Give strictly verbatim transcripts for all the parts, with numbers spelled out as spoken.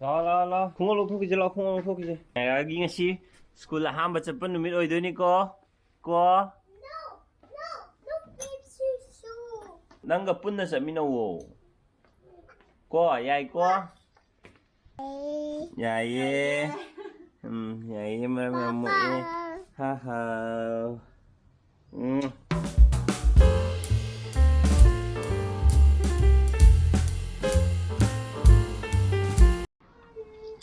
ꯂꯥꯛꯑꯣ, ꯂꯥꯛꯑꯣ, ꯂꯥꯛꯑꯣ꯫ ꯈꯣꯡꯎꯞ ꯂꯧꯊꯣꯛꯈꯤꯁꯤ, ꯂꯥꯛꯑꯣ, ꯈꯣꯡꯎꯞ ꯂꯧꯊꯣꯛꯈꯤꯁꯤ꯫ ꯉꯥꯏꯔꯒꯤ ꯉꯁꯤ ꯁ꯭ꯀꯨꯜ ꯑꯍꯥꯟꯕ ꯆꯠꯄ ꯅꯨꯃꯤꯠ ꯑꯣꯏꯗꯣꯏꯅꯤꯀꯣ꯫ ꯀꯣ? ꯅꯪꯒ ꯄꯨꯟꯅ ꯆꯠꯃꯤꯟꯅꯧꯋꯣ꯫ ꯀꯣ, ꯌꯥꯏꯀꯣ? ꯌꯥꯏꯌꯦ꯫ ꯎꯝ, ꯌꯥꯏꯌꯦ, ꯃꯔꯝ ꯌꯥꯝ ꯃꯣꯛꯑꯦ꯫ ꯍꯥ ꯍꯥ꯫ ꯎꯝ꯫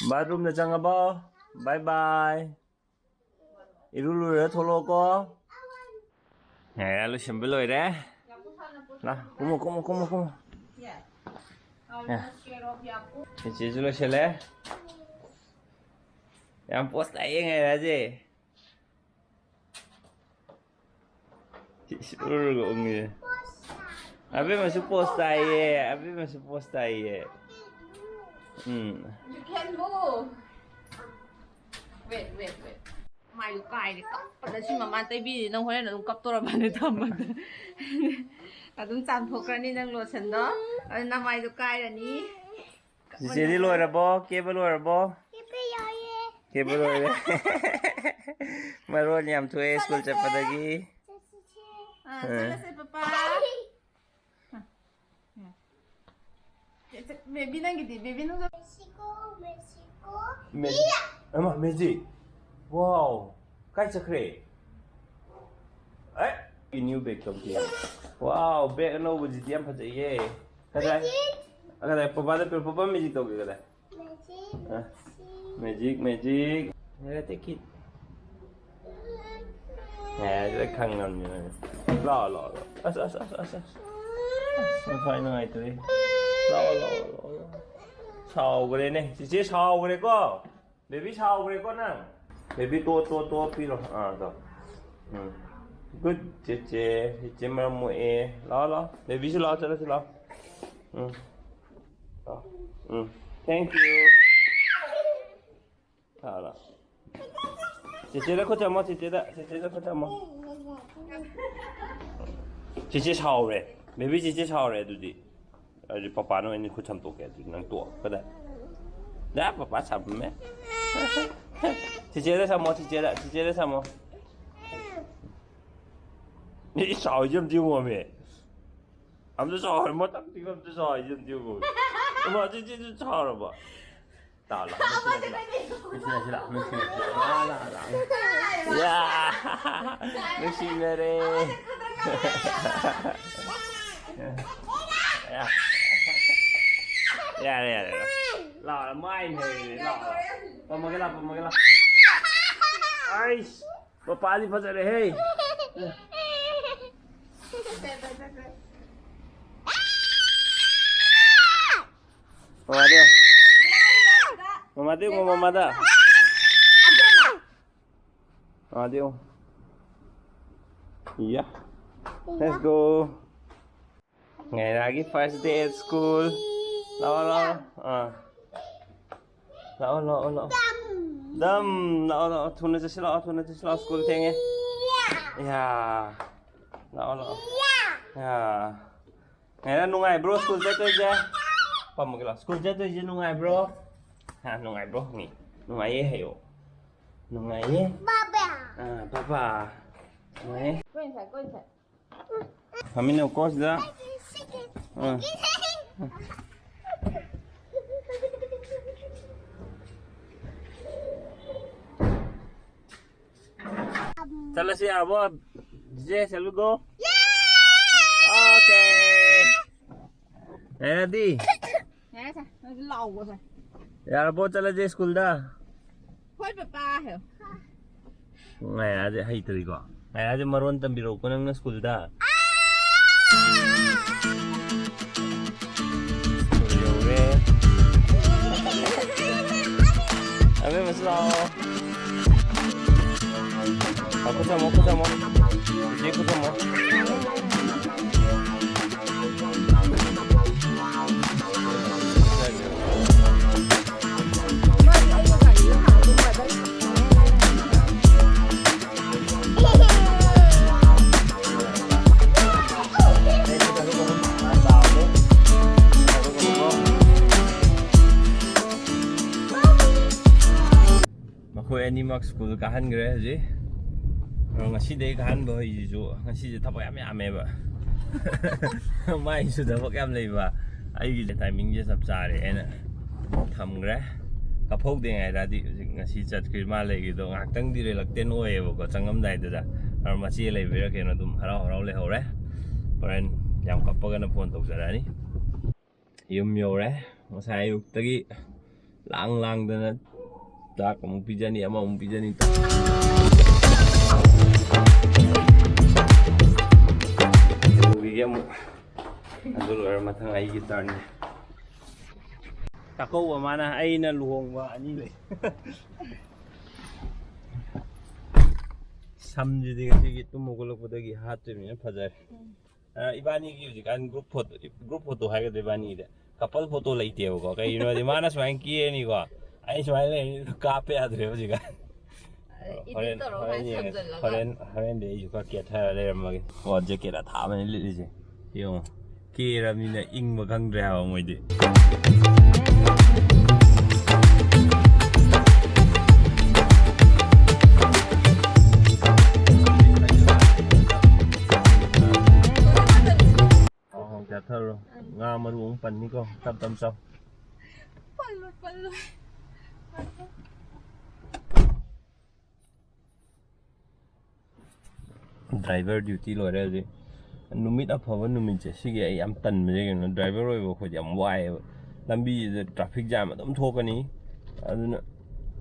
ꯕꯥꯠꯔꯨꯝꯗ ꯆꯪꯉꯕꯣ? ꯕꯥꯏ ꯕꯥꯏ꯫ ꯏꯔꯨ ꯂꯨꯔ ꯊꯣꯛꯂꯛꯑꯣꯀꯣ꯫ ꯑꯦ, ꯂꯣꯏꯁꯤꯟꯕ ꯂꯣꯏꯔꯦ꯫ ꯂꯥ, ꯀꯨꯝꯃꯣ, ꯀꯨꯝꯃꯣ, ꯀꯨꯝꯃꯣ, ꯀꯨꯝꯃꯣ꯫ ꯑꯦ꯫ ꯏꯆꯦꯁꯨ ꯂꯣꯏꯁꯤꯜꯂꯦ꯫ ꯌꯥꯝ ꯄꯣꯁ ꯇꯥꯏꯌꯦ ꯉꯥꯏꯔꯁꯦ꯫ ꯏꯁ, ꯎꯔꯒ ꯎꯪꯉꯦ꯫ ꯑꯕꯦꯝꯃꯁꯨ ꯄꯣꯁ ꯇꯥꯏꯌꯦ, ꯑꯕꯦꯝꯃꯁꯨ ꯄꯣꯁ ꯇꯥꯏꯌꯦ꯫ ꯎꯝ꯫ You can move. Wait, wait, wait. ꯃꯥꯏꯗꯣ ꯀꯥꯏꯔꯦ, ꯀꯞꯄꯗ ꯁꯤ ꯃꯃꯥ ꯇꯩꯕꯤꯔꯤ, ꯅꯪ ꯍꯣꯔꯦꯟ ꯑꯗꯨꯝ ꯀꯞꯇꯧꯔꯕꯅꯦ ꯊꯝꯕꯗ꯫ ꯑꯗꯨꯝ ꯆꯥꯝꯊꯣꯛꯈ꯭ꯔꯅꯤ ꯅꯪ ꯂꯣꯁꯟꯗꯣ, ꯑꯗꯨ ꯅꯃꯥꯏꯗꯣ ꯀꯥꯏꯔꯅꯤ꯫ ꯆꯤꯆꯦꯗꯤ ꯂꯣꯏꯔꯕꯣ? ꯀꯦꯕ ꯂꯣꯏꯔꯕꯣ? ꯀꯦꯕ ꯂꯣꯏꯔꯦ꯫ ꯃꯔꯣꯟ ꯌꯥꯝ ꯊꯣꯛꯑꯦ ꯁ꯭ꯀꯨꯜ ꯆꯠꯄꯗꯒꯤ꯫ ꯑꯥ, ꯆꯠꯂꯁꯦ, ꯄꯄꯥ꯫ ꯕꯦꯕꯤ ꯅꯪꯒꯤꯗꯤ, ꯕꯦꯕꯤ ꯅꯪ ꯃꯦꯛꯁꯤꯀꯣ, ꯃꯦꯛꯁꯤꯀꯣ꯫ ꯃꯦ-, ꯑꯃ, ꯃꯦꯖꯤꯛ꯫ ꯋꯥꯎ, ꯀꯥꯏ ꯆꯠꯈ꯭ꯔꯦ? ꯑꯦ, new bag ꯇꯧꯗꯦ꯫ ꯋꯥꯎ, bag ꯑꯅꯧꯕꯁꯤꯗꯤ ꯌꯥꯝ ꯐꯖꯩꯌꯦ꯫ ꯀꯗꯥꯏ? ꯃꯦꯖꯤꯛ꯫ ꯀꯗꯥꯏ? ꯄꯄꯥꯗ ꯄꯤꯔꯣ, ꯄꯄꯥ ꯃꯦꯖꯤꯛ ꯇꯧꯒꯦ, ꯀꯗꯥꯏ? ꯃꯦꯖꯤꯛ, ꯑ, ꯃꯦꯖꯤꯛ꯫ Magic, magic. ꯍꯦꯔꯥ, take it꯫ ꯑꯦ, ꯁꯤꯗ ꯈꯪꯉꯕꯅꯤꯅ꯫ ꯂꯥꯛꯑꯣ, ꯂꯥꯛꯑꯣ, ꯂꯥꯛꯑꯣ꯫ ꯑꯁ, ꯑꯁ, ꯑꯁ, ꯑꯁ, ꯑꯁ꯫ ꯑꯁ, ꯃꯊ꯭ꯋꯥꯏ ꯅꯨꯡꯉꯥꯏꯇ꯭ꯔꯦ꯫ ꯂꯥꯛꯑꯣ, ꯂꯥꯛꯑꯣ, ꯂꯥꯛꯑꯣ, ꯂꯥꯛꯑꯣ꯫ ꯁꯥꯎꯈ꯭ꯔꯦꯅꯦ꯫ ꯆꯤꯆꯦ ꯁꯥꯎꯈ꯭ꯔꯦꯀꯣ꯫ ꯕꯦꯕꯤ ꯁꯥꯎꯈ꯭ꯔꯦꯀꯣ ꯅꯪ꯫ ꯕꯦꯕꯤ ꯇꯣ, ꯇꯣ, ꯇꯣ ꯄꯤꯔꯣ꯫ ꯑꯥ, ꯇꯣ꯫ ꯎꯝ꯫ Good, ꯆꯦꯆꯦ꯫ ꯆꯦꯆꯦ ꯃꯔꯝ ꯃꯣꯛꯑꯦ꯫ ꯂꯥꯛꯑꯣ, ꯂꯥꯛꯑꯣ꯫ ꯕꯦꯕꯤꯁꯨ ꯂꯥꯛꯑꯣ, ꯆꯠꯂꯁꯤ ꯂꯥꯛꯑꯣ꯫ ꯎꯝ꯫ ꯂꯥꯛꯑꯣ꯫ ꯎꯝ꯫ Thank you꯫ ꯂꯥꯛꯑꯣ, ꯂꯥꯛꯑꯣ꯫ ꯆꯦꯆꯦꯗ ꯈꯨꯠ ꯁꯝꯃꯣ, ꯆꯦꯆꯦꯗ, ꯆꯦꯆꯦꯗ ꯈꯨꯠ ꯁꯝꯃꯣ꯫ ꯆꯦꯆꯦ ꯁꯥꯎꯔꯦ꯫ ꯕꯦꯕꯤ, ꯆꯦꯆꯦ ꯁꯥꯎꯔꯦ ꯑꯗꯨꯗꯤ꯫ ꯑꯗꯨꯗꯤ ꯄꯄꯥꯅ ꯑꯣꯏꯅ ꯈꯨꯠ ꯁꯝꯇꯣꯛꯀꯦ ꯑꯗꯨꯗꯤ, ꯅꯪ ꯇꯣꯛꯑꯣ꯫ ꯀꯗꯥꯏ? ꯆꯥ ꯄꯄꯥ ꯁꯝꯃꯦ꯫ ꯆꯤꯆꯦꯗ ꯁꯝꯃꯣ, ꯆꯤꯆꯦꯗ, ꯆꯤꯆꯦꯗ ꯁꯝꯃꯣ꯫ ꯏ ꯁꯥꯎꯔꯤꯁꯦ ꯑꯝꯇ ꯌꯦꯡꯉꯣꯃꯦ꯫ ꯑꯝꯇ ꯁꯥꯎꯔꯦ, ꯃꯊꯛꯇꯤꯒ ꯑꯝꯇ ꯁꯥꯎꯔꯤꯁꯦ ꯑꯝꯇ ꯌꯦꯡꯉꯣꯃꯦ꯫ ꯏꯃꯥ, ꯆꯤꯆꯦꯁꯨ ꯁꯥꯎꯔꯕ? ꯂꯥꯛꯑꯣ, ꯂꯥꯛꯑꯣ, ꯅꯨꯡꯁꯤꯅꯁꯤ ꯂꯥꯛꯑꯣ꯫ ꯅꯨꯡꯁꯤꯅꯁꯤ ꯂꯥꯛꯑꯣ, ꯅꯨꯡꯁꯤꯅꯁꯤ ꯂꯥꯛꯑꯣ꯫ ꯂꯥꯛꯑꯣ, ꯂꯥꯛꯑꯣ, ꯂꯥꯛꯑꯣ꯫ ꯌꯥ! ꯅꯨꯡꯁꯤꯅꯔꯦ꯫ ꯌꯥ꯫ ꯌꯥꯔꯦ, ꯌꯥꯔꯦ, ꯌꯥꯔꯦ꯫ ꯂꯥꯛꯑꯣ, ꯃꯥꯏ ꯍꯩꯔꯦ, ꯂꯥꯛꯑꯣ꯫ ꯄꯝꯃꯒꯦ, ꯂꯥꯛꯑꯣ, ꯄꯝꯃꯒꯦ, ꯂꯥꯛꯑꯣ꯫ ꯑꯩꯁ! ꯄꯄꯥꯗꯤ ꯐꯖꯔꯦꯍꯦ꯫ ꯃꯃꯥꯗꯤ ꯌꯦꯡꯉꯣ꯫ ꯃꯃꯥꯗꯤ ꯌꯦꯡꯉꯣ, ꯃꯃꯥꯗ꯫ ꯃꯃꯥꯗꯤ ꯌꯦꯡꯉꯣ꯫ ꯌꯥ꯫ Let's go. ꯉꯥꯏꯔꯥꯒꯤ first day at school. ꯂꯥꯛꯑꯣ, ꯂꯥꯛꯑꯣ꯫ ꯑꯥ꯫ ꯂꯥꯛꯑꯣ, ꯂꯥꯛꯑꯣ, ꯂꯥꯛꯑꯣ꯫ ꯗꯝ! ꯂꯥꯛꯑꯣ, ꯂꯥꯛꯑꯣ꯫ ꯊꯨꯅ ꯆꯠꯁꯤ ꯂꯥꯛꯑꯣ, ꯊꯨꯅ ꯆꯠꯁꯤ ꯂꯥꯛꯑꯣ꯫ School ꯊꯦꯡꯉꯦ꯫ ꯌꯥ꯫ ꯂꯥꯛꯑꯣ, ꯂꯥꯛꯑꯣ꯫ ꯌꯥ꯫ ꯉꯥꯏꯔꯥ, ꯅꯨꯡꯉꯥꯏꯕ꯭ꯔꯣ school ꯆꯠꯇꯣꯏꯁꯦ? ꯄꯝꯃꯒꯦ ꯂꯥꯛꯑꯣ꯫ School ꯆꯠꯇꯣꯏꯁꯦ ꯅꯨꯡꯉꯥꯏꯕ꯭ꯔꯣ? ꯍꯥ, ꯅꯨꯡꯉꯥꯏꯕ꯭ꯔꯣ? ꯃꯤ꯫ ꯅꯨꯡꯉꯥꯏꯌꯦ ꯍꯥꯏꯌꯣ꯫ ꯅꯨꯡꯉꯥꯏꯌꯦ? ꯕꯥꯕꯥ꯫ ꯑꯥ, ꯕꯥꯕꯥ꯫ ꯅꯨꯡꯉꯥꯏꯌꯦ? ꯀꯣꯏ ꯉꯁꯥꯏ, ꯀꯣꯏ ꯉꯁꯥꯏ꯫ ꯐꯝꯃꯤꯟꯅꯧꯀꯣ ꯁꯤꯗ꯫ ꯑꯥ꯫ ꯆꯠꯂꯁꯤ ꯌꯥꯔꯕꯣ? ꯆꯤꯆꯦ, shall we go? Okay. ꯌꯥꯔꯗꯤ? ꯌꯥꯔꯦ, ꯁꯦ꯫ ꯅꯪꯁꯨ ꯂꯥꯎꯒꯣ, ꯁꯦ꯫ ꯌꯥꯔꯕꯣ? ꯆꯠꯂꯁꯦ school ꯗ? ꯍꯣꯏ, ꯄꯄꯥ ꯍꯥꯏꯌꯣ꯫ ꯉꯥꯏꯔꯥꯁꯦ ꯍꯩꯇ꯭ꯔꯤꯀꯣ꯫ ꯉꯥꯏꯔꯥꯁꯦ ꯃꯔꯣꯟ ꯇꯝꯕꯤꯔꯛꯎꯀꯣ ꯅꯪꯅ school ꯗ꯫ School ꯌꯧꯔꯦ꯫ ꯑꯕꯦꯝꯃꯁꯨ ꯂꯥꯛꯑꯣ꯫ ꯂꯥꯛꯑꯣ, ꯈꯨꯠ ꯁꯝꯃꯣ, ꯈꯨꯠ ꯁꯝꯃꯣ꯫ ꯆꯤꯆꯦ ꯈꯨꯠ ꯁꯝꯃꯣ꯫ ꯑꯩꯈꯣꯏ ꯑꯅꯤꯃꯛ ꯁ꯭ꯀꯨꯜ ꯀꯥꯍꯟꯈ꯭ꯔꯦ ꯍꯧꯖꯤꯛ꯫ ꯑꯗꯣ ꯉꯁꯤꯗꯒꯤ ꯀꯥꯍꯟꯕ ꯍꯣꯏꯁꯤꯁꯨ ꯉꯁꯤꯁꯦ ꯊꯕꯛ ꯌꯥꯝ ꯌꯥꯝꯃꯦꯕ꯫ ꯃꯥꯏꯁꯨ ꯊꯕꯛ ꯌꯥꯝ ꯂꯩꯕ꯫ ꯑꯩꯒꯤ ꯇꯥꯏꯃꯤꯡꯁꯦ ꯆꯞ ꯆꯥꯔꯦ ꯍꯥꯏꯅ ꯊꯝꯈ꯭ꯔꯦ꯫ ꯀꯥꯞꯍꯧꯗꯦ ꯉꯥꯏꯔꯗꯤ ꯍꯧꯖꯤꯛ ꯉꯁꯤ ꯆꯠꯈ꯭ꯔꯤ ꯃꯥ ꯂꯩꯈꯤꯗꯣ ꯉꯥꯏꯍꯥꯛꯇꯪꯗꯤ ꯔꯤꯂꯛꯇꯦꯟ ꯑꯣꯏꯌꯦꯕꯀꯣ ꯆꯪꯉꯝꯗꯥꯏꯗꯨꯗ꯫ ꯑꯗꯣ ꯃꯆꯦ ꯂꯩꯕꯩꯔꯥ ꯀꯩꯅꯣ ꯑꯗꯨꯝ ꯍꯔꯥꯎ ꯍꯔꯥꯎ ꯂꯩꯍꯧꯔꯦ꯫ ꯍꯣꯔꯦꯟ ꯌꯥꯝ ꯀꯞꯄꯒꯅ ꯐꯣꯟ ꯇꯧꯖꯔꯛꯑꯅꯤ꯫ ꯌꯨꯝ ꯌꯧꯔꯦ꯫ ꯉꯁꯥꯏ ꯑꯌꯨꯛꯇꯒꯤ ꯂꯥꯡ ꯂꯥꯡꯗꯅ ꯆꯥꯛ ꯑꯃꯨꯛ ꯄꯤꯖꯅꯤ, ꯑꯃ ꯑꯃꯨꯛ ꯄꯤꯖꯅꯤ꯫ ꯌꯧꯕꯤꯒꯦ ꯑꯃꯨꯛ꯫ ꯑꯗꯨ ꯂꯣꯏꯔ ꯃꯊꯪ ꯑꯩꯒꯤ ꯇꯔꯟꯅꯤ꯫ ꯆꯥꯛꯀꯧꯕ ꯃꯥꯅ ꯑꯩꯅ ꯂꯨꯍꯣꯡꯕ ꯑꯅꯤ ꯂꯩ꯫ ꯁꯝꯁꯤꯗꯤ ꯉꯁꯤꯒꯤ ꯇꯨꯝ ꯍꯧꯒꯠꯂꯛꯄꯗꯒꯤ ꯍꯥꯠꯇ꯭ꯔꯤꯕꯅꯤꯅ ꯐꯖꯔꯦ꯫ ꯑ, ꯏꯕꯥꯅꯤꯒꯤ ꯍꯧꯖꯤꯛꯀꯥꯟ ꯒ꯭ꯔꯨꯞ ꯐꯣꯇꯣ, ꯒ꯭ꯔꯨꯞ ꯐꯣꯇꯣ ꯍꯥꯏꯒꯗ꯭ꯔꯥ ꯏꯕꯥꯅꯤꯒꯤꯗꯤ ꯀꯄꯜ ꯐꯣꯇꯣ ꯂꯩꯇꯦꯕꯀꯣ꯫ ꯀꯩꯒꯤꯅꯣ ꯍꯥꯏꯗꯤ ꯃꯥꯅ ꯁꯨꯃꯥꯏꯅ ꯀꯦꯔꯅꯤꯀꯣ, ꯑꯩ ꯁꯨꯃꯥꯏꯅ ꯂꯩꯔꯅꯤ, ꯀꯥꯞꯄ ꯌꯥꯗ꯭ꯔꯦ ꯍꯧꯖꯤꯛꯀꯥꯟ꯫ ꯍꯣꯔꯦꯟ, ꯇꯧꯔꯒ ꯍꯣꯔꯦꯟ ꯌꯦꯡꯉꯁꯤ꯫ ꯍꯣꯔꯦꯟ, ꯍꯣꯔꯦꯟꯗꯤ ꯑꯩꯁꯨ ꯈꯔ ꯀꯦꯊꯔ ꯂꯩꯔꯝꯃꯒꯦ꯫ ꯑꯣ, ꯖꯦꯀꯦꯠ ꯑꯊꯥꯕꯅꯤ ꯂꯤꯠꯂꯤꯁꯦ꯫ ꯌꯦꯡꯉꯣ, ꯀꯦꯔꯕꯅꯤꯅ ꯏꯪꯕ ꯈꯪꯗ꯭ꯔꯦ ꯍꯥꯏꯕ ꯃꯣꯏꯗꯤ꯫ ꯑꯣ, ꯆꯥꯊꯔꯣ꯫ ꯉꯥ ꯃꯔꯨ ꯑꯃꯨꯛ ꯄꯟꯅꯤꯀꯣ꯫ ꯇꯞ ꯇꯞ ꯆꯥꯎ꯫ ꯄꯜꯂꯣ, ꯄꯜꯂꯣ꯫ ꯗ꯭ꯔꯥꯏꯚꯔ ꯗ꯭ꯌꯨꯇꯤ ꯂꯣꯏꯔꯦ ꯍꯧꯖꯤꯛ꯫ ꯅꯨꯃꯤꯠ ꯑꯐꯕ ꯅꯨꯃꯤꯠꯁꯦ ꯁꯤꯒꯤ ꯑꯩ ꯌꯥꯝ ꯇꯟꯕꯁꯦ ꯀꯩꯅꯣ, ꯗ꯭ꯔꯥꯏꯚꯔ ꯑꯣꯏꯕ ꯑꯩꯈꯣꯏꯗꯤ ꯌꯥꯝ ꯋꯥꯏꯑꯦꯕ꯫ ꯂꯝꯕꯤꯁꯤꯗ ꯇ꯭ꯔꯥꯐꯤꯛ ꯖꯥꯝ ꯑꯗꯨꯝ ꯊꯣꯛꯀꯅꯤ꯫ ꯑꯗꯨꯅ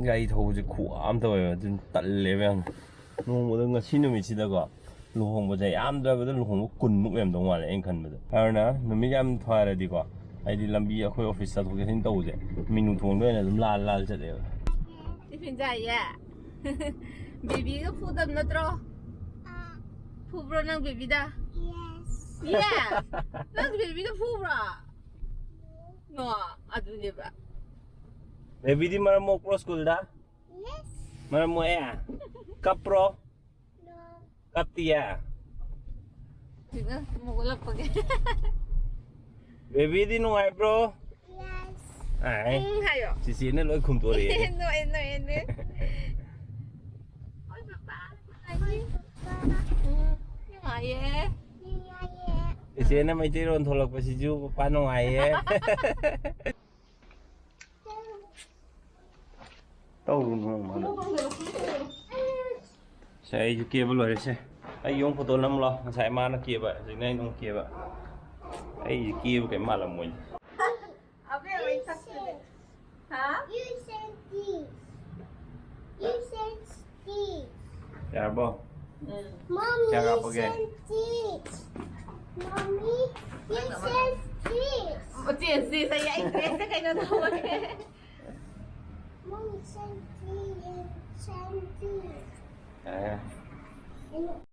ꯒꯥꯔꯤ ꯊꯧꯕꯁꯦ ꯈꯨꯋꯥ ꯑꯃ ꯇꯧꯋꯦꯕ꯫ ꯑꯗꯨꯅ ꯇꯜꯂꯦꯕ ꯌꯥꯝꯅ꯫ ꯅꯣꯡꯃꯗ, ꯉꯁꯤ ꯅꯨꯃꯤꯠꯁꯤꯗꯀꯣ, ꯂꯨꯍꯣꯡꯕꯁꯦ ꯌꯥꯝꯗ꯭ꯔꯕꯗ ꯂꯨꯍꯣꯡꯕ ꯀꯨꯟꯃꯨꯛ ꯂꯩꯔꯝꯗꯧ ꯃꯥꯜꯂꯦ ꯑꯩꯅ ꯈꯟꯕꯗ꯫ ꯑꯗꯨꯅ ꯅꯨꯃꯤꯠ ꯌꯥꯝ ꯐꯔꯗꯤꯀꯣ, ꯍꯥꯏꯗꯤ ꯂꯝꯕꯤ ꯑꯩꯈꯣꯏ ꯑꯣꯐꯤꯁ ꯆꯠꯊꯣꯛ ꯆꯠꯁꯤꯟ ꯇꯧꯕꯁꯦ ꯃꯤꯅꯨ ꯊꯣꯡꯗ ꯑꯣꯏꯅ ꯑꯗꯨꯝ ꯂꯥꯜ ꯂꯥꯜ ꯆꯠꯂꯦꯕ꯫ ꯇꯤꯐꯤꯟ ꯆꯥꯏꯌꯦ꯫ ꯕꯦꯕꯤꯒ ꯐꯨꯗꯕ ꯅꯠꯇ꯭ꯔꯣ? ꯐꯨꯕ꯭ꯔꯣ ꯅꯪ ꯕꯦꯕꯤꯗ? Yes. Yes. ꯅꯪ ꯕꯦꯕꯤꯗ ꯐꯨꯕ꯭ꯔꯣ? ꯅꯣ, ꯑꯗꯨꯅꯦꯕ꯫ ꯕꯦꯕꯤꯗꯤ ꯃꯔꯝ ꯃꯣꯛꯄ꯭ꯔꯣ ꯁ꯭ꯀꯨꯜꯗ? Yes. ꯃꯔꯝ ꯃꯣꯛꯑꯦ? ꯀꯞꯄ꯭ꯔꯣ? No. ꯀꯞꯇꯤꯌꯦ? ꯁꯤꯅ ꯃꯣꯛꯂꯛꯄꯒꯤ꯫ ꯕꯦꯕꯤꯗꯤ ꯅꯨꯡꯉꯥꯏꯕ꯭ꯔꯣ? Yes. ꯎꯝ ꯍꯥꯏꯌꯣ꯫ ꯆꯤꯆꯦꯅ ꯂꯣꯏ ꯈꯨꯝꯗꯣꯔꯛꯑꯦ꯫ ꯅꯣꯛꯑꯦ, ꯅꯣꯛꯑꯦ, ꯅꯣꯛꯑꯦ꯫ ꯎꯝ, ꯅꯨꯡꯉꯥꯏꯌꯦ꯫ ꯆꯤꯆꯦꯅ ꯃꯩꯇꯩꯂꯣꯟ ꯊꯣꯛꯂꯛꯄꯁꯤꯁꯨ ꯄꯥ ꯅꯨꯡꯉꯥꯏꯌꯦ꯫ ꯇꯧꯔꯨꯅꯨ ꯃꯥꯅ꯫ ꯁꯦ, ꯑꯩꯁꯨ ꯀꯦꯕ ꯂꯣꯏꯔꯦꯁꯦ꯫ ꯑꯩ ꯌꯨꯝ ꯐꯣꯇꯣ ꯅꯝꯃꯨ ꯂꯥꯎ꯫ ꯉꯁꯥꯏ ꯃꯥꯅ ꯀꯦꯕ, ꯍꯧꯖꯤꯛꯅ ꯑꯩꯅ ꯑꯃꯨꯛ ꯀꯦꯕ꯫ ꯑꯩꯁꯦ ꯀꯦꯕ ꯀꯩꯝ ꯃꯥꯜꯂꯝꯃꯣꯏ꯫ You send this. You send this. ꯌꯥꯔꯕꯣ? Mommy, you send this. Mommy, you send this. ꯆꯦꯟꯁꯤ ꯁꯦ ꯑꯩ ꯗ꯭ꯔꯦꯁꯁꯦ ꯀꯩꯅꯣ ꯇꯧꯋꯦ꯫ Mommy, send this. Send this. ꯌꯥꯔꯦ꯫ And